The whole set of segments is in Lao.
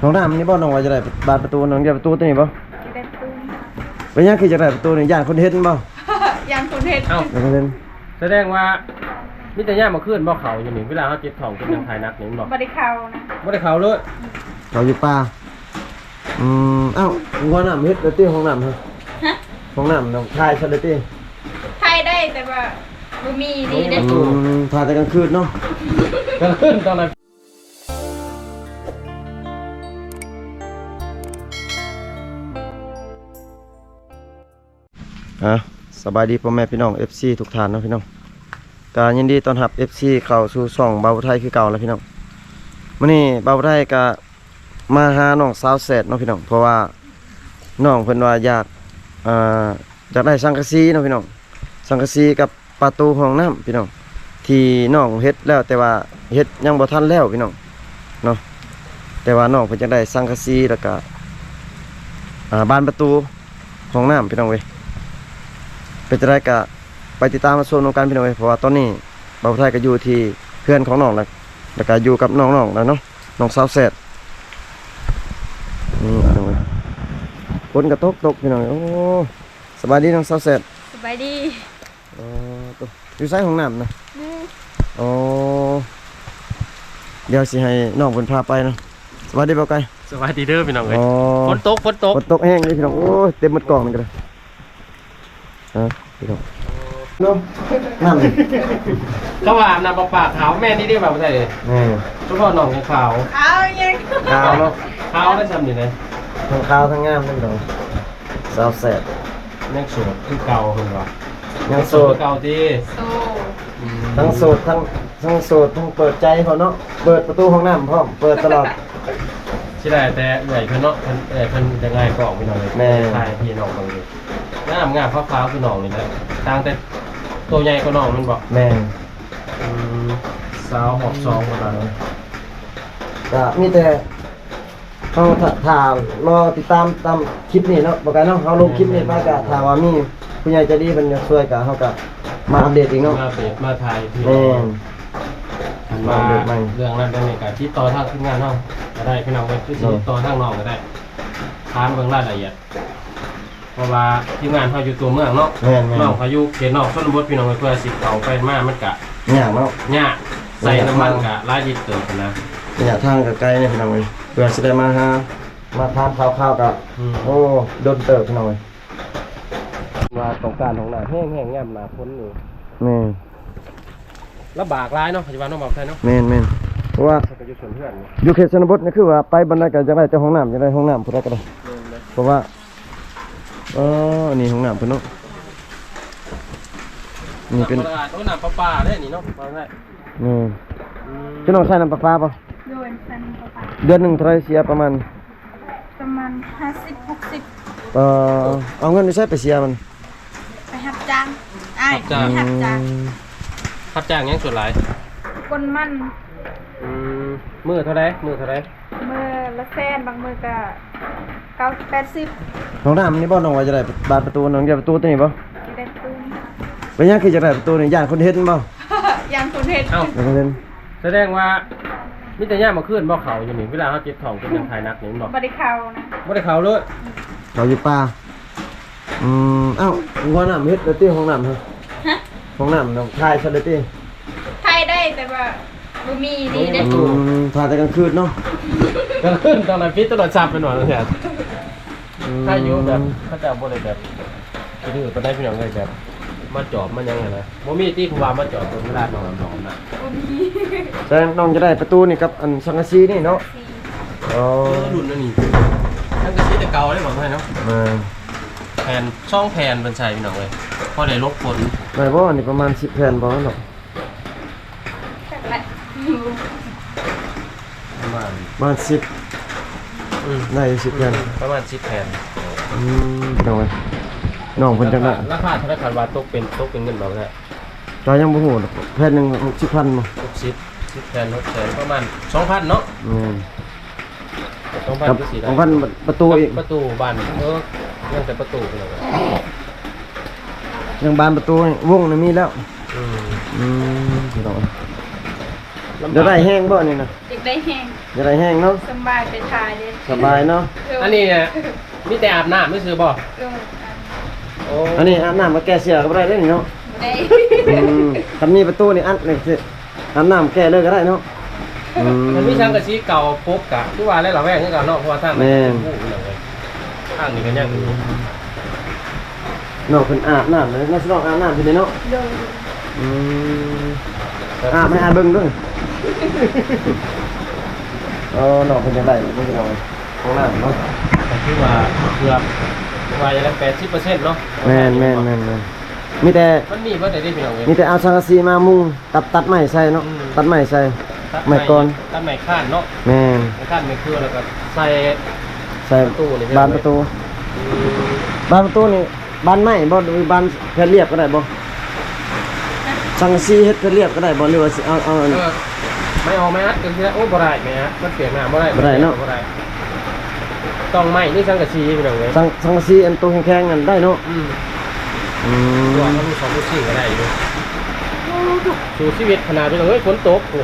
ຫ້ອງນ້ຳນີ້ບໍ່? ນ້ອງວ່າຈະໄດ້ບານປະຕູ, ນ້ອງຢາກປະຕູຕົວນີ້ບໍ່? ຢາກໄດ້ປະຕູ. ເປັນຫຍັງຄືຢາກໄດ້ປະຕູນີ້? ຢ້ານຄົນເຫັນບໍ່? ຢ້ານຄົນເຫັນ. ເອົ້າ ຢ້ານຄົນເຫັນ. ສະແດງວ່າມີແຕ່ຍາມມື້ຄືນບໍ່ເຂົ້າຢູ່ນີ້, ເວລາເຮົາເຈັບທ້ອງເຈັບຫຍັງຖ່າຍໜັກນີ້ແມ່ນບໍ່? ບໍ່ໄດ້ເຂົ້ານະ. ບໍ່ໄດ້ເຂົ້າເລີຍ? ເຂົ້າຢູ່ປ່າ. ອືມ ເອົ້າ ຫົວນ້ຳເຮັດແລ້ວຕິ? ຫ້ອງນ້ຳ ຮະ? ຫ້ອງນ້ຳ ຖ່າຍຊັ້ນແລ້ວຕິ? ຖ່າຍໄດ້ ແຕ່ວ່າບໍ່ມີນີ້ເດ້. ອືມ ຖ່າຍແຕ່ກາງຄືນເນາະ. ກາງຄືນຕອນນັ້ນ ອ່ະ ສະບາຍດີພໍ່ແມ່ພີ່ນ້ອງ ເອັຟຊີ ທຸກທ່ານເນາະພີ່ນ້ອງ, ກະຍິນດີຕ້ອນຮັບ ເອັຟຊີ ເຂົ້າສູ່ຊ່ອງບ່າວໄທຄືເກົ່າແລ້ວພີ່ນ້ອງ. ມື້ນີ້ບ່າວໄທກະມາຫານ້ອງສາວແຊດເນາະພີ່ນ້ອງ, ເພາະວ່ານ້ອງເພິ່ນວ່າຢາກ ອ່າ ຢາກໄດ້ສັງກະສີເນາະພີ່ນ້ອງ, ສັງກະສີກັບປະຕູຫ້ອງນ້ຳພີ່ນ້ອງ ທີ່ນ້ອງເຮັດແລ້ວ ແຕ່ວ່າເຮັດຍັງບໍ່ທັນແລ້ວພີ່ນ້ອງເນາະ. ແຕ່ວ່ານ້ອງເພິ່ນຢາກໄດ້ສັງກະສີ ແລ້ວກະ ອ່າ ບານປະຕູຫ້ອງນ້ຳພີ່ນ້ອງເອີຍ. ເປັນຈັ່ງໃດກະໄປຕິດຕາມຮັບຊົມນຳກັນພີ່ນ້ອງເອີຍ, ເພາະວ່າຕອນນີ້ບ່າວໄທກະຢູ່ທີ່ເຮືອນຂອງນ້ອງແລ້ວ ແລ້ວກະຢູ່ກັບນ້ອງໆແລ້ວເນາະ, ນ້ອງສາວແຊດ. ນີ້ພີ່ນ້ອງເອີຍ ຝົນກະຕົກຕົກພີ່ນ້ອງເອີຍ. ໂອ້ ສະບາຍດີນ້ອງສາວແຊດ. ສະບາຍດີ. ເອີ ໂຕ ຢູ່ໃສຫ້ອງນ້ຳນະ? ນີ້. ໂອ້ ດຽວຊິໃຫ້ນ້ອງເພິ່ນພາໄປເນາະ. ສະບາຍດີບ່າວໄກ່. ສະບາຍດີເດີພີ່ນ້ອງເອີຍ. ໂອ້ ຝົນຕົກ ຝົນຕົກ ຝົນຕົກແຮງເລີຍພີ່ນ້ອງ. ໂອ້ຍ ເຕັມໝົດກ້ອງນີ້ກະໄດ້. ອ່າ ພີ່ນ້ອງ ນ້ຳ ເຂົາວ່າອາບນ້ຳປະປາຂາວ ແມ່ນອີ່ຫຼີບໍ່? ບໍ່ໄດ້ເລີຍ. ແມ່ນ. ສະເພາະນ້ອງຂາວ ຂາວຫຍັງ? ຂາວເນາະ, ຂາວໄດ້ຊ່ຳນີ້ເລີຍ. ທັງຂາວທັງງາມເລີຍພີ່ນ້ອງ. ສາວແຊດ ຍັງໂສດຄືເກົ່າເພິ່ນວ່າ. ຍັງໂສດຄືເກົ່າຕິ? ໂສດ. ອືມ ທັງໂສດ ທັງ ທັງໂສດ ທັງເປີດໃຈພ້ອມເນາະ, ເປີດປະຕູຫ້ອງນ້ຳພ້ອມ ເປີດຕະຫຼອດ. ຊິໄດ້ແຕ່ເອື້ອຍເພິ່ນເນາະ, ເພິ່ນ ເອື້ອຍເພິ່ນຈະງ່າຍກວ່າພີ່ນ້ອງເອີຍ. ແມ່ນ. ຖ່າຍໃຫ້ພີ່ນ້ອງເບິ່ງຢູ່. ງາມໆ ຂາວໆ ຄືນ້ອງນີ້ແຫຼະ, ຕ່າງແຕ່ໂຕໃຫຍ່ກວ່ານ້ອງແມ່ນບໍ່? ແມ່ນ. ອືມ ສາວຮອບສອງເພິ່ນວ່າ. ກະມີແຕ່ ເຮົາຖ້າ ຖ້າລໍຕິດຕາມຕາມຄລິບນີ້ເນາະ ບໍ່ໄກເນາະ, ເຮົາລົງຄລິບນີ້ໄປ ແມ່ນໆ ກະຖ້າວ່າມີຜູ້ໃຫຍ່ໃຈດີເພິ່ນຢາກຊ່ວຍ ກະເຮົາກະມາອັບເດດອີກເນາະ, ມາອັບເດດ ມາຖ່າຍອີກທີ. ແມ່ນ. ຄັນວ່າເລື່ອງນັ້ນເລື່ອງນີ້ກະຕິດຕໍ່ທາງທີມງານເຮົາກະໄດ້ພີ່ນ້ອງເອີຍ, ຄືຊິຕິດຕໍ່ທາງນ້ອງກະໄດ້ ຖາມເບິ່ງລາຍລະອຽດ. ເພາະວ່າທີມງານເຮົາຢູ່ຕົວເມືອງເນາະ. ແມ່ນໆ. ນ້ອງເຂົາຢູ່ເຂດນອກຊົນນະບົດພີ່ນ້ອງເອີຍ, ເພື່ອຊິເຂົ້າໄປມາມັນກະຍາກເນາະ, ຍາກ. ໃສ່ນ້ຳມັນກະຫຼາຍລິດເຕີບນະ, ໄລຍະທາງກະໄກເດ້ພີ່ນ້ອງເອີຍ. ເພື່ອຊິໄດ້ມາຫາ ມາຖາມຂ່າວໆ ກະ ອືມ ໂອ້ ດົນເຕີບພີ່ນ້ອງເອີຍ. ວ່າຕ້ອງການຫ້ອງນ້ຳແຮງໆ ຍາມໜ້າຝົນນີ້. ແມ່ນ. ລຳບາກຫຼາຍເນາະ ປັດຈຸບັນເນາະ ບ່າວໄທເນາະ. ແມ່ນໆ. ເພາະວ່າ ເພິ່ນກະຢູ່ສວນເຮືອນ ຢູ່ເຂດຊົນນະບົດນີ້ ຄືວ່າໄປບ່ອນໃດກະຢາກໄດ້ແຕ່ຫ້ອງນ້ຳ, ຢາກໄດ້ຫ້ອງນ້ຳຜູ້ໃດກະໄດ້. ແມ່ນເດ້. ເພາະວ່າ ເອີ ອັນນີ້ຫ້ອງນ້ຳເພິ່ນເນາະ, ນີ້ເປັນ ນ້ຳປະປາເດ້ນີ້ເນາະ ວ່າໄດ້. ແມ່ນ. ອືມ ພີ່ນ້ອງໃຊ້ນ້ຳປະປາບໍ່? ໂດຍ ໃຊ້ນ້ຳປະປາ. ເດືອນໜຶ່ງເທົ່າໃດເສຍປະມານ? ປະມານຫ້າສິບ ຫົກສິບ. ເອີ ເອົາເງິນຢູ່ໃສໄປເສຍມັນ? ໄປຮັບຈ້າງ ອ້າຍ ຮັບຈ້າງ. ໄປຮັບຈ້າງ. ອືມ ຮັບຈ້າງຫຍັງສ່ວນຫຼາຍ? ກົນມັນ. ອືມ ມື້ເທົ່າໃດ? ມື້ເທົ່າໃດ? ມື້ລະແສນ, ບາງມື້ກະເກົ້າສິບ ແປດສິບ. ຫ້ອງນ້ຳນີ້ບໍ່? ນ້ອງວ່າຈະໄດ້ບານປະຕູ, ນ້ອງຢາກປະຕູຕົວນີ້ບໍ່? ຢາກໄດ້ປະຕູ. ເປັນຫຍັງຄືຢາກໄດ້ປະຕູນີ້? ຢ້ານຄົນເຫັນບໍ່? ຢ້ານຄົນເຫັນ. ເອົ້າ ຢ້ານຄົນເຫັນ. ສະແດງວ່າມີແຕ່ຍາມມື້ຄືນບໍ່ເຂົ້າຢູ່ນີ້, ເວລາເຮົາເຈັບທ້ອງເຈັບຫຍັງຖ່າຍໜັກນີ້ແມ່ນບໍ່? ບໍ່ໄດ້ເຂົ້ານະ. ບໍ່ໄດ້ເຂົ້າເລີຍ? ເຂົ້າຢູ່ປ່າ. ອືມ ເອົ້າ ຫົວນ້ຳເຮັດແລ້ວຕິ? ຫ້ອງນ້ຳ ຮະ? ຫ້ອງນ້ຳ ຖ່າຍຊັ້ນແລ້ວຕິ? ຖ່າຍໄດ້ ແຕ່ວ່າບໍ່ມີນີ້ເດ້. ອືມ ຖ່າຍແຕ່ກາງຄືນເນາະ. ກາງຄືນຕອນນັ້ນປິດໂທລະສັບແມ່ນບໍ່? ອືມ ຖ້າຢູ່ແບບເຂົາເຈົ້າບໍ່ໄດ້ແບບ ຄືປານໃດພີ່ນ້ອງເອີຍ, ແບບມາຈອບມາຫຍັງຫັ້ນນະ. ບໍ່ມີຕິຜູ້ວ່າມາຈອບເວລານອນນອນນະ? ບໍ່ມີ. ແຕ່ນ້ອງຈະໄດ້ປະຕູນີ້ກັບອັນສັງກະສີນີ້ເນາະ. ອໍ ເອີ ລຸ້ນອັນນີ້ ສັງກະສີແຕ່ເກົ່າເດ້ ບອກໃຫ້ເນາະ. ແມ່ນ. ແຜ່ນ ສອງແຜ່ນເພິ່ນໃສ່ພີ່ນ້ອງເອີຍ ພໍໄດ້ຫຼົບຝົນ. ໄດ້ບໍ່? ອັນນີ້ປະມານສິບແຜ່ນບໍ່ເນາະ? ປະມານ ປະມານສິບ ອືມ ໄດ້ຢູ່ສິບແຜ່ນ ປະມານສິບແຜ່ນ. ອືມ ໂດຍ ນ້ອງເພິ່ນຈັ່ງໄດ້ ລາຄາ ລາຄາເທົ່າໃດ ຄັນວ່າຕົກເປັນ ຕົກເປັນເງິນບາດນີ້? ກະຍັງບໍ່ຮູ້ດອກ ແຜ່ນໜຶ່ງຫົກສິບພັນບໍ່? ຫົກສິບ ສິບແຜ່ນ ຫົກແສນ ປະມານສອງພັນເນາະ. ແມ່ນ. ສອງພັນ ກັບ ຄືຊິໄດ້ ສອງພັນ ປະຕູອີກ ປະຕູບານ ເອີ ຍັງແຕ່ປະຕູພີ່ນ້ອງ. ຍັງບານປະຕູ ວົງນີ້ມີແລ້ວ. ອືມ ອືມ ພີ່ນ້ອງ ຢາກໄດ້ແຮງບໍ່ນີ້ນະ? ຢາກໄດ້ແຮງ. ຢາກໄດ້ແຮງເນາະ. ສະບາຍໄປຖ່າຍເດ້. ສະບາຍເນາະ. ໂດຍ. ອັນນີ້ນະ ມີແຕ່ອາບນ້ຳຊື່ໆບໍ່? ໂດຍ. ໂອ້ ອັນນີ້ອາບນ້ຳມາແກ້ເສື້ອກໍບໍ່ໄດ້ເດ້ນີ້ເນາະ. ບໍ່ໄດ້. ອືມ ຄັນມີປະຕູນີ້ອັດນີ້ຊິ ອາບນ້ຳແກ້ເລີຍກໍໄດ້ເນາະ. ອືມ ມັນມີສັງກະສີເກົ່າປົກກະ ຄືວ່າແຫຼະ ລະແວງຄືເກົ່າເນາະ ເພາະວ່າທາງ ແມ່ນ ທາງນີ້ກໍຍັງຢູ່. ນ້ອງເພິ່ນອາບນ້ຳເລີຍ ນ້ອງຊິລອງອາບນ້ຳຢູ່ນີ້ເນາະ. ໂດຍ. ອືມ ອາບໃຫ້ອ້າຍເບິ່ງເດີ. ເອີ ນ້ອງເພິ່ນຢາກໄດ້ ເບິ່ງເອົາ ຫ້ອງນ້ຳເນາະ. ກໍຄືວ່າເກືອບ ວ່າຈະໄດ້ແປດສິບເປີເຊັນເນາະ. ແມ່ນໆໆ. ມີແຕ່ ມັນມີເບິດເດ້ພີ່ນ້ອງເອີຍ. ມີແຕ່ເອົາສັງກະສີມາມຸງ ຕັດ ຕັດໄມ້ໃສ່ເນາະ. ອືມ ຕັດໄມ້ໃສ່ ຕັດໄມ້ ໄມ້ກ່ອນ ຕັດໄມ້ຄ້ານເນາະ. ແມ່ນ ໄມ້ຄ້ານໄມ້ຄື ແລ້ວກໍໃສ່ ໃສ່ ປະຕູນີ້ ບານປະຕູ. ອືມ ບານປະຕູນີ້ ບານໄມ້ບໍ່ ຫຼືບານແຜ່ນລຽບກໍໄດ້ບໍ່? ສັງກະສີເຮັດແຜ່ນລຽບກໍໄດ້ບໍ່ ຫຼືວ່າຊິເອົາ ເອົາ ເອີ ໄມ້ອອກ ໄມ້ອັດກໍຊິໄດ້. ໂອ້ ບໍ່ໄດ້ ໄມ້ອັດມັນປຽກນ້ຳ ບໍ່ໄດ້ ບໍ່ໄດ້ເນາະ. ບໍ່ໄດ້ ຕ້ອງໄມ້ ຫຼືສັງກະສີພີ່ນ້ອງເອີຍ. ສັງ ສັງກະສີອັນໂຕແຂງໆນັ້ນໄດ້ເນາະ. ອືມ ອືມ ຕົວເຮົາມີສອງຕົວສີ່ກໍໄດ້ຢູ່. ໂອ້ ສູ້ຊີວິດຂະໜາດພີ່ນ້ອງເອີຍ ຝົນຕົກ. ໂອ້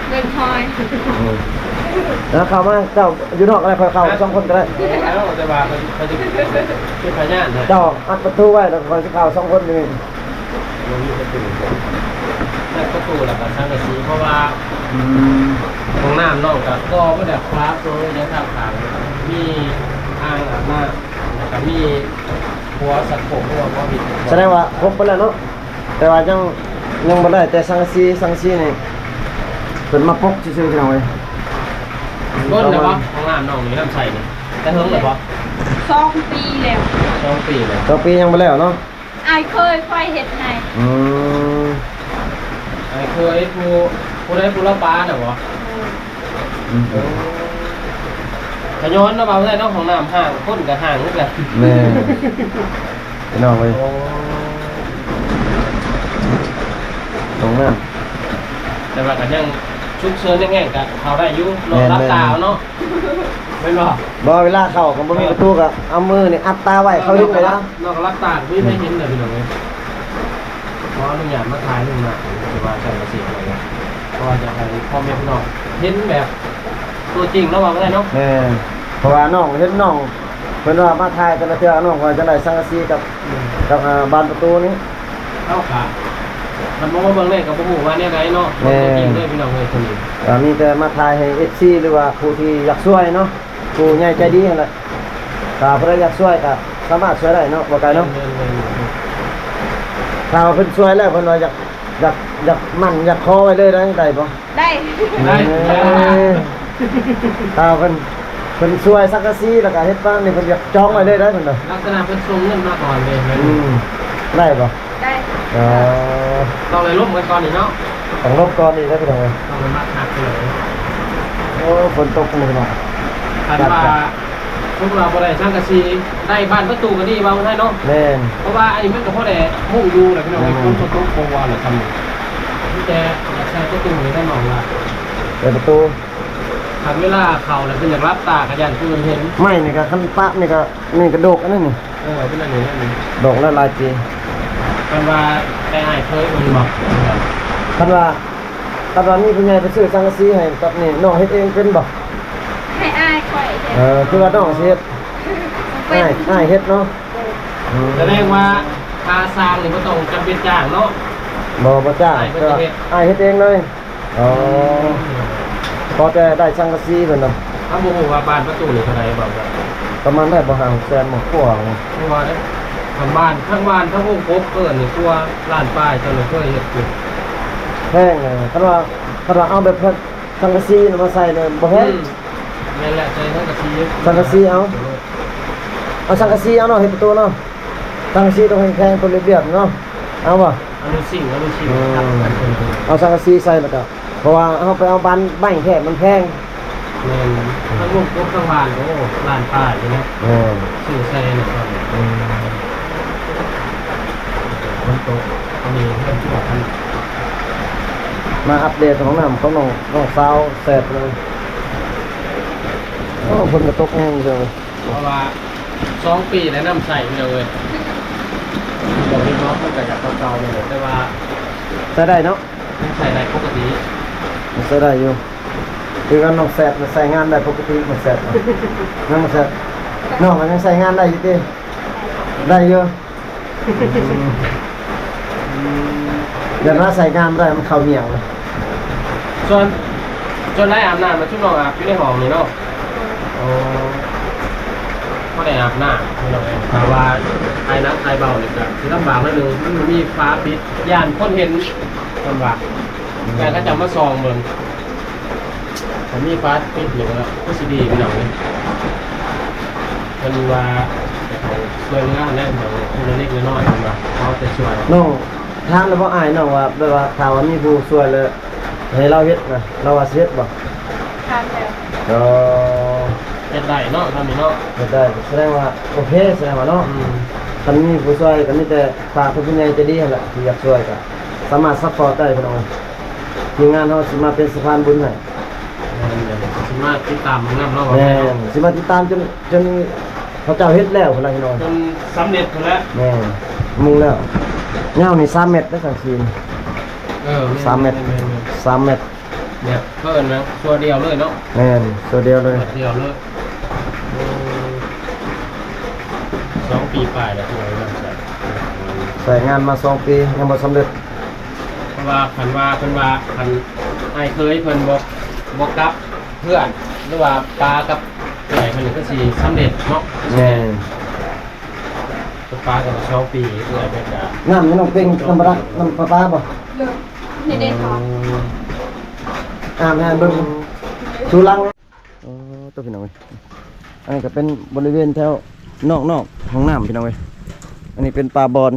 ເບິ່ງຮອຍ. ເອີ ແລ້ວເຂົ້າມາ ເຈົ້າຢູ່ນອກກໍໄດ້ ຂ້ອຍເຂົ້າສອງຄົນກໍໄດ້. ເອີ ແລ້ວແຕ່ວ່າເຂົາ ເຂົາຈະເປັນພະຍານນະ. ເຈົ້າອັດປະຕູໄວ້ ແລ້ວຂ້ອຍຊິເຂົ້າສອງຄົນຢູ່ນີ້. ບໍ່ມີປະຕູ ແຕ່ປະຕູແລ້ວກໍສັງກະສີ ເພາະວ່າ ອືມ ຫ້ອງນ້ຳນ້ອງກໍກໍບໍ່ໄດ້ຂວາໂຕຢ່າງທາງຂ້າງ ມີອ່າງອາບນ້ຳ ແລ້ວກໍມີຫົວຊັກໂຄກ ຫົວ ຫົວບິດ. ສະແດງວ່າຄົບເບິດແລ້ວເນາະ ແຕ່ວ່າຍັງ ຍັງບໍ່ໄດ້ແຕ່ສັງກະສີ. ສັງກະສີນີ້ເພິ່ນມາປົກຊື່ໆ ພີ່ນ້ອງເອີຍ. ດົນແລ້ວບໍ່ ຫ້ອງນ້ຳນ້ອງນີ້ ນ້ຳໃສນີ້ ແຕ່ເຖິງແລ້ວບໍ່? ສອງປີແລ້ວ. ສອງປີແລ້ວ ສອງປີຍັງບໍ່ແລ້ວເນາະ. ອ້າຍເຄີຍຂ້ອຍເຮັດໃຫ້. ອືມ ອ້າຍເຄີຍ ຜູ້ ຜູ້ໃດ ຜູ້ລາວປານະບໍ່? ໂດຍ. ອືມ ໂອ້ ຂະຍ້ອນເນາະ ວ່າບໍ່ໄດ້ເນາະ ຫ້ອງນ້ຳຮ້າງ ຄົນກໍຮ້າງຄືກັນ. ແມ່ນ ພີ່ນ້ອງເອີຍ. ໂອ້ ຫ້ອງນ້ຳ ແຕ່ວ່າກໍຍັງສຸກເສີນແຮງໆ ກໍເຂົ້າໄດ້ຢູ່ເນາະ. ແມ່ນໆ ຫຼັບຕາເອົາເນາະ. ແມ່ນບໍ່? ບໍ່ ເວລາເຂົ້າກໍບໍ່ມີປະຕູ ກໍເອົາມືນີ້ອັດຕາໄວ້ ເຂົາເຫັນໄປລະ. ເນາະ ກໍຫຼັບຕາ ບໍ່ມີໃຜເຫັນນະ ພີ່ນ້ອງເອີຍ. ຂໍອະນຸຍາດມາຖ່າຍຮູບນະ ຖືວ່າຈຳກະເສດເນາະ ເພາະວ່າຢາກໃຫ້ພໍ່ແມ່ພີ່ນ້ອງເຫັນແບບຕົວຈິງເນາະ ວ່າບໍ່ໄດ້ເນາະ. ແມ່ນ ເພາະວ່ານ້ອງເຫັນນ້ອງ ເພິ່ນວ່າມາຖ່າຍແຕ່ລະເທື່ອ ນ້ອງວ່າຈັ່ງໃດ ສັງກະສີກັບ ອືມ ກັບ ອ່າ ບານປະຕູນີ້ ເຮົາກະ ຄັນບໍ່ມາເບິ່ງແລ້ວກໍບໍ່ຮູ້ວ່າແນວໃດເນາະ. ແມ່ນ ຕົວຈິງເດີ ພີ່ນ້ອງເອີຍ ຄົນນີ້ ກໍມີແຕ່ມາຖ່າຍໃຫ້ເອັຟຊີ ຫຼືວ່າຜູ້ທີ່ຢາກຊ່ວຍເນາະ ຜູ້ໃຫຍ່ໃຈດີຫັ້ນແຫຼະ. ຖ້າຜູ້ໃດຢາກຊ່ວຍກໍສາມາດຊ່ວຍໄດ້ເນາະ ບໍ່ໄກເນາະ. ແມ່ນໆໆ ຖ້າວ່າເພິ່ນຊ່ວຍແລ້ວ ເພິ່ນວ່າຢາກ ຢາກ ຢາກໝັ້ນ ຢາກຂໍໄວ້ເລີຍໄດ້ ໄດ້ບໍ່? ໄດ້ ໄດ້. ເອີ ຖ້າເພິ່ນ ເພິ່ນຊ່ວຍສັງກະສີ ແລ້ວກໍເຮັດປານນີ້ ເພິ່ນຢາກຈອງໄວ້ເລີຍໄດ້ເພິ່ນວ່າ. ລັກສະນະເພິ່ນສົ່ງເງິນມາກ່ອນເດ້. ອືມ ໄດ້ບໍ່? ໄດ້. ເອີ ຕ້ອງໄດ້ລົມກັນກ່ອນນີ້ເນາະ. ຕ້ອງລົມກ່ອນນີ້ເດີພີ່ນ້ອງເອີຍ. ຕ້ອງໄດ້ມັດຮັກເລີຍ. ໂອ້ ຝົນຕົກນີ້ພີ່ນ້ອງ. ຄັນວ່າ ສົມມຸດວ່າບໍ່ໄດ້ສັງກະສີ ໄດ້ບານປະຕູກໍດີ ວ່າໄດ້ເນາະ. ແມ່ນ ເພາະວ່າອັນນີ້ມັນກໍພໍໄດ້ມຸງຢູ່ແຫຼະພີ່ນ້ອງ. ແມ່ນໆ ຝົນຕົກບໍ່ວ່າແຫຼະ ຄັນມີແຕ່ຢາກໃສ່ປະຕູນີ້ແຫຼະນ້ອງວ່າ ເປີດປະຕູ. ຄັນເວລາເຂົ້າແລ້ວເພິ່ນຢາກຫຼັບຕາກໍຢ້ານຜູ້ອື່ນເຫັນ. ໄມ້ນີ້ກໍຄັນປະນີ້ກໍ ນີ້ກະໂດກອັນນັ້ນນີ້. ເອີ ເປັນອັນນີ້ ອັນນີ້ ໂດກແລ້ວຫຼາຍປີ ຄັນວ່າໄດ້ອ້າຍເຄີຍເພິ່ນບອກ. ຄັນວ່າ ຄັນວ່າມີຜູ້ໃຫຍ່ໄປຊື້ສັງກະສີໃຫ້ກັບນີ້ ນ້ອງເຮັດເອງເປັນບໍ່? ໃຫ້ອ້າຍຂ້ອຍເຮັດ. ເອີ ຄືວ່ານ້ອງຊິເຮັດ. ເປັນ ອ້າຍ ອ້າຍເຮັດເນາະ. ອືມ ສະແດງວ່າຄ່າຊ່າງນີ້ບໍ່ຕ້ອງຈຳເປັນຈ້າງເນາະ. ບໍ່ ບໍ່ຈ້າງ ອ້າຍເພິ່ນຊິເຮັດ ອ້າຍເຮັດເອງເລີຍ. ອໍ ພໍແຕ່ໄດ້ສັງກະສີເພິ່ນນະ. ເຮົາບໍ່ຮູ້ວ່າບານປະຕູນີ້ເທົ່າໃດບໍ່? ປະມານໄດ້ບໍ່ ຫ້າຫົກແສນບໍ່ ກວ່າບໍ່? ບໍ່ວ່າເດ້ ທາງບ້ານ ທາງບ້ານ ທາງວົງກົບເອີ້ນນີ້ກວ່າລ້ານປາຍ ຕອນນັ້ນເຄີຍເຮັດຢູ່. ແພງນະ ຄັນວ່າ ຄັນວ່າເອົາແບບສັງກະສີນະມາໃສ່ນະບໍ່ແພງ. ອືມ ແມ່ນແຫຼະ ໃສ່ສັງກະສີ ສັງກະສີເອົາ ເອົາສັງກະສີເອົາເນາະ ເຮັດປະຕູເນາະ. ສັງກະສີຕ້ອງແຂງໆ ຕ້ອງລຽບໆເນາະ. ເອົາບໍ່? ອະລູຊິງ ອະລູຊິງ ອືມ ເອົາສັງກະສີໃສ່ແລ້ວກໍ ເພາະວ່າເຮົາໄປເອົາບານໄມ້ແທ້ ມັນແພງ. ແມ່ນ ທັງວົງກົບທັງບານ ໂອ້ ລ້ານປາຍຢູ່ເນາະ. ແມ່ນ ຊື້ໃສ່ນະ. ອືມ ຝົນຕົກ ອັນນີ້ເຮືອນຕົວະ ມາອັບເດດຫ້ອງນ້ຳຂອງນ້ອງ ນ້ອງສາວແຊບເລີຍ. ໂອ້ ຝົນກໍຕົກແຮງເດີ. ເພາະວ່າສອງປີແລ້ວ ນ້ຳໃສເດີເວີຍ. ບອກເລີຍເນາະ ມັນກໍຢາກເກົ່າໆນີ້ແຫຼະ ແຕ່ວ່າໃຊ້ໄດ້ເນາະ. ຍັງໃຊ້ໄດ້ປົກກະຕິ. ໃຊ້ໄດ້ຢູ່ ຄືກັບນ້ອງແຊດ ມັນໃຊ້ງານໄດ້ປົກກະຕິ ນ້ອງແຊດເນາະ ນ້ອງແຊດ ນ້ອງກໍຍັງໃຊ້ງານໄດ້ຢູ່ຕິ? ໄດ້ຢູ່. ອືມ ອືມ ແຕ່ວ່າໃຊ້ງານບໍ່ໄດ້ ມັນເຂົ້າໜຽວ. ສ່ວນ ສ່ວນຫຼາຍອາບນ້ຳ ແລ້ວຊຸມນ້ອງອາບຢູ່ໃນຫ້ອງນີ້ເນາະ? ອໍ ບໍ່ໄດ້ອາບນ້ຳ ພີ່ນ້ອງເອີຍ. ຖ້າວ່າຖ່າຍໜັກຖ່າຍເບົານີ້ກໍຊິລຳບາກໜ້ອຍໜຶ່ງ ມັນບໍ່ມີຝາປິດ ຢ້ານຄົນເຫັນ ເພິ່ນວ່າ ແຕ່ເຂົາເຈົ້າມາສ່ອງເບິ່ງ ຖ້າມີຝາປິດນີ້ກໍຄືຊິດີ ພີ່ນ້ອງເອີຍ. ເພິ່ນວ່າ ເຂົາຊ່ວຍເຫຼືອແຫຼະ ເພິ່ນເວົ້າເລັກໆນ້ອຍໆ ເພິ່ນວ່າ ເອົາແຕ່ຊ່ວຍ. ນ້ອງຖາມແລ້ວບໍ່ ອ້າຍນ້ອງວ່າ ແບບວ່າ ຖ້າວ່າມີຜູ້ຊ່ວຍແລ້ວ ໃຫ້ລາວເຮັດນະ ລາວວ່າຊິເຮັດບໍ່? ຖາມແລ້ວ. ເອີ ເຮັດໄດ້ເນາະ ທາງນີ້ເນາະ ເຮັດໄດ້. ສະແດງວ່າໂອເຄ ສະແດງວ່າເນາະ. ອືມ ຄັນມີຜູ້ຊ່ວຍກໍມີແຕ່ຝາກເຖິງຜູ້ໃຫຍ່ໃຈດີຫັ້ນແຫຼະ ທີ່ຢາກຊ່ວຍກໍສາມາດຊັບພອດໄດ້ ພີ່ນ້ອງ. ທີມງານເຮົາຊິມາເປັນສະພານບຸນໃຫ້. ແມ່ນ ຊິມາຕິດຕາມນຳເນາະ. ແມ່ນ ຊິມາຕິດຕາມຈົນ ຈົນເຂົາເຈົ້າເຮັດແລ້ວພຸ້ນລະ ພີ່ນ້ອງ ຈົນສຳເລັດພຸ້ນແຫຼະ. ແມ່ນ ມຸ່ງແລ້ວ ຍາວນີ້ສາມແມັດເດ້ ສັງກະສີ. ເອີ ແມ່ນ ສາມແມັດ ແມ່ນໆໆ ສາມແມັດ ແບບເຂົາເອີ້ນຫຍັງ ຊົ່ວດຽວເລີຍເນາະ. ແມ່ນ ຊົ່ວດຽວເລີຍ ຊົ່ວດຽວເລີຍ. ໂອ້ ສອງປີປາຍແລ້ວ ພີ່ນ້ອງເອີຍ ໃຊ້ງານມາສອງປີ ຍັງບໍ່ສຳເລັດ. ເພາະວ່າຄັນວ່າ ເພິ່ນວ່າ ຄັນອ້າຍເຂີຍເພິ່ນບໍ່ ບໍ່ກັບເພື່ອນ ຫຼືວ່າປາກັບເອື້ອຍເພິ່ນ ກໍຊິສຳເລັດເນາະ. ແມ່ນ ປາກັນສອງປີ ເອື້ອຍເພິ່ນກະ ນ້ຳນີ້ນ້ອງເປັນນ້ຳປະປາ ນ້ຳປະປາບໍ່? ໂດຍ ນີ້ເດ້ ອືມ ອາບໃຫ້ເບິ່ງ ໂດຍ ສູ່ຫຼັງ. ໂອ້ ໂຕ ພີ່ນ້ອງເອີຍ ອັນນີ້ກໍເປັນບໍລິເວນແຖວນອກໆຫ້ອງນ້ຳ ພີ່ນ້ອງເອີຍ. ອັນນີ້ເປັນປ່າບອນ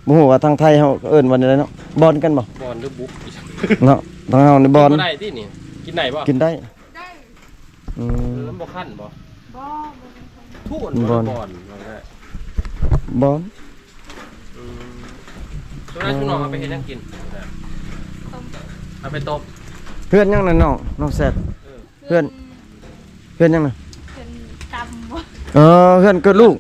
ບໍ່ຮູ້ວ່າທາງໄທເຮົາເອີ້ນວ່າແນວໃດເນາະ ບອນກັນບໍ່? ບອນຫຼືບຸກ ເນາະ ທາງເຮົານີ້ບອນ. ກິນບໍ່ໄດ້ຕິນີ້ ກິນໄດ້ບໍ່? ກິນໄດ້ ໄດ້ ອືມ ເອີ ມັນບໍ່ຄັນບໍ່? ບໍ່ ບໍ່ຄັນ ທຸ່ນ ບອນ ບໍ່ໄດ້ ບອນ ອືມ. ສ່ວນຫຼາຍຊຸມນ້ອງເອົາໄປເຮັດຫຍັງກິນ? ຕົ້ມ ເອົາໄປຕົ້ມ. ເຮືອນຫຍັງນະນ້ອງ ນ້ອງແຊດ? ເອີ ເຮືອນ ເຮືອນຫຍັງນະ? ເຮືອນຕຳບໍ່? ເອີ ເຮືອນເກີດລູກ.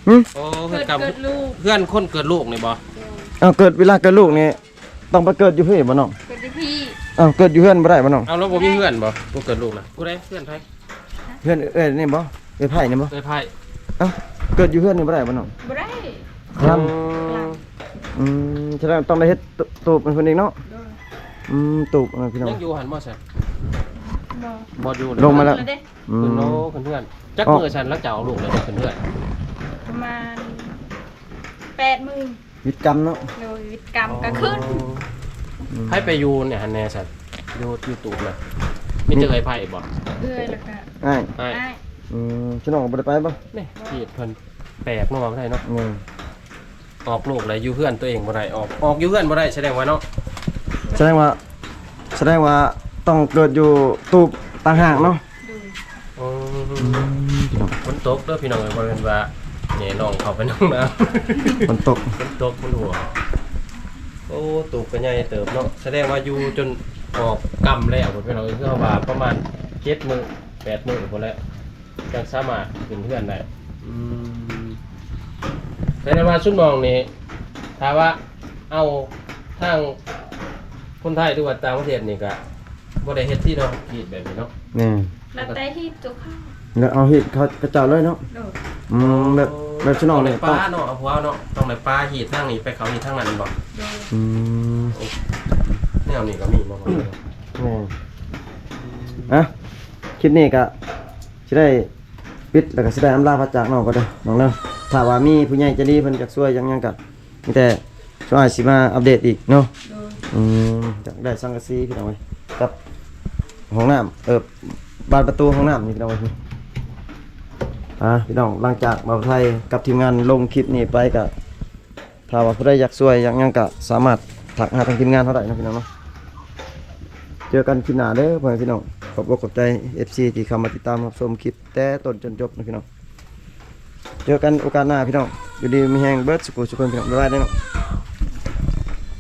ຫຶ? ໂອ້ ເຮືອນ ເກີດລູກ ເຮືອນຄົນເກີດລູກນີ້ບໍ່? ໂດຍ ເອົາ ເກີດ ເວລາເກີດລູກນີ້ ຕ້ອງໄປເກີດຢູ່ພີ້ບໍ່ນ້ອງ? ເກີດຢູ່ພີ້. ເອົ້າ ເກີດຢູ່ເຮືອນບໍ່ໄດ້ບໍ່ນ້ອງ? ເອົາ ແລ້ວບໍ່ມີເຮືອນບໍ່ ຜູ້ເກີດລູກນະ? ຜູ້ໃດ ເຮືອນໃຜ? ເຮືອນເອື້ອຍນີ້ບໍ່? ເອື້ອຍໄພນີ້ບໍ່? ເອື້ອຍໄພ. ເອົ້າ ເກີດຢູ່ເຮືອນນີ້ບໍ່ໄດ້ບໍ່ນ້ອງ? ບໍ່ໄດ້. ຄັນ ອືມ ອືມ ສະແດງຕ້ອງໄດ້ເຮັດຕູບເພິ່ນອີກເນາະ? ໂດຍ ອືມ ຕູບ ພີ່ນ້ອງ ຍັງຢູ່ຫັ້ນບໍ່ຊັ້ນ? ບໍ່ ບໍ່ຢູ່. ລົງມາແລ້ວ ອືມ ຂຶ້ນໂລ ຂຶ້ນເຮືອນ. ຈັກມື້ຊັ້ນລະເຈົ້າເອົາລູກແລ້ວຂຶ້ນເຮືອນ? ປະມານແປດມື້. ວິດກຳເນາະ? ໂດຍ ວິດກຳກະຂຶ້ນ. ອືມ ໃຜໄປຢູ່ຫັ້ນແດ່ຊັ້ນ ຢູ່ ຢູ່ຕູບນະ? ມີແຕ່ເອື້ອຍໄພບໍ່? ເອື້ອຍ ແລ້ວກະ ອ້າຍ ອ້າຍ ອືມ ຊຸມນ້ອງກໍບໍ່ໄດ້ໄປບໍ່? ນີ້ ເຂດເພິ່ນແປກເນາະ ວ່າບໍ່ໄດ້ເນາະ. ອືມ ອອກລູກແລ້ວຢູ່ເຮືອນຕົວເອງບໍ່ໄດ້ ອອກ ອອກຢູ່ເຮືອນບໍ່ໄດ້ ສະແດງວ່າເນາະ ສະແດງວ່າ ສະແດງວ່າຕ້ອງເກີດຢູ່ຕູບຕ່າງຫາກເນາະ. ໂດຍ ອືມ ພີ່ນ້ອງ ຝົນຕົກເດີພີ່ນ້ອງເອີຍ ບໍ່ແມ່ນວ່າແມ່ນ້ອງເຂົ້າໄປໃນຫ້ອງນ້ຳ ຝົນຕົກ ຝົນຕົກ ມັນຮົ່ວ. ໂອ້ ຕູບກໍໃຫຍ່ເຕີບເນາະ ສະແດງວ່າຢູ່ຈົນອອກກຳແລ້ວພຸ້ນ ພີ່ນ້ອງເອີຍ ຄືວ່າປະມານເຈັດມື້ ແປດມື້ພຸ້ນແຫຼະ ຈັ່ງສາມາດຂຶ້ນເຮືອນໄດ້. ອືມ ແຕ່ວ່າຊຸມນ້ອງນີ້ ຖ້າວ່າເອົາທາງຄົນໄທ ຫຼືວ່າຕ່າງປະເທດນີ້ກະ ບໍ່ໄດ້ເຮັດທີ່ເນາະ ຮີດແບບນີ້ເນາະ. ແມ່ນ ແລ້ວແຕ່ຮີດເຈົ້າຂອງ ແລ້ວເອົາຮີດເຂົາ ເຂົາເຈົ້າເລີຍເນາະ. ໂດຍ ອືມ ແບບ ແບບຊຸມນ້ອງນີ້ ຕ້ອງໄດ້ປາເນາະ ເອົາຜົວເນາະ ຕ້ອງໄດ້ປາຮີດທາງນີ້ ໄປເຂົາຮີດທາງນັ້ນບໍ່? ໂດຍ ອືມ ໂອ້ ແນວນີ້ກໍມີບໍ່? ແມ່ນ ອ່ະ ຄລິບນີ້ກໍຊິໄດ້ປິດ ແລ້ວກໍຊິໄດ້ອຳລາພາຈາກນ້ອງກ່ອນເດີ ນ້ອງເດີ. ຖ້າວ່າມີຜູ້ໃຫຍ່ໃຈດີເພິ່ນຢາກຊ່ວຍຫຍັງ ຫຍັງກໍ ມີແຕ່ຊ່ວງອ້າຍຊິມາອັບເດດອີກເນາະ. ໂດຍ ອືມ ຢາກໄດ້ສັງກະສີພີ່ນ້ອງເອີຍ ກັບຫ້ອງນ້ຳ ເອີ ບານປະຕູຫ້ອງນ້ຳນີ້ພີ່ນ້ອງເອີຍ. ອ່າ ພີ່ນ້ອງ ຫຼັງຈາກບ່າວໄທກັບທີມງານລົງຄລິບນີ້ໄປ ກະຖ້າວ່າຜູ້ໃດຢາກຊ່ວຍຢາກຫຍັງ ກະສາມາດທັກຫາທາງທີມງານເຮົາໄດ້ເນາະ ພີ່ນ້ອງເນາະ. ເຈີກັນຄລິບໜ້າເດີ ພໍ່ແມ່ພີ່ນ້ອງ. ຂອບອົກຂອບໃຈ ເອັຟຊີ ທີ່ເຂົ້າມາຕິດຕາມຮັບຊົມຄລິບແຕ່ຕົ້ນຈົນຈົບເນາະ ພີ່ນ້ອງ. ເຈີກັນໂອກາດໜ້າພີ່ນ້ອງ ຢູ່ດີມີແຮງເບິດສຸຂູສຸຄົນພີ່ນ້ອງ ບາຍບາຍເດີເນາະ.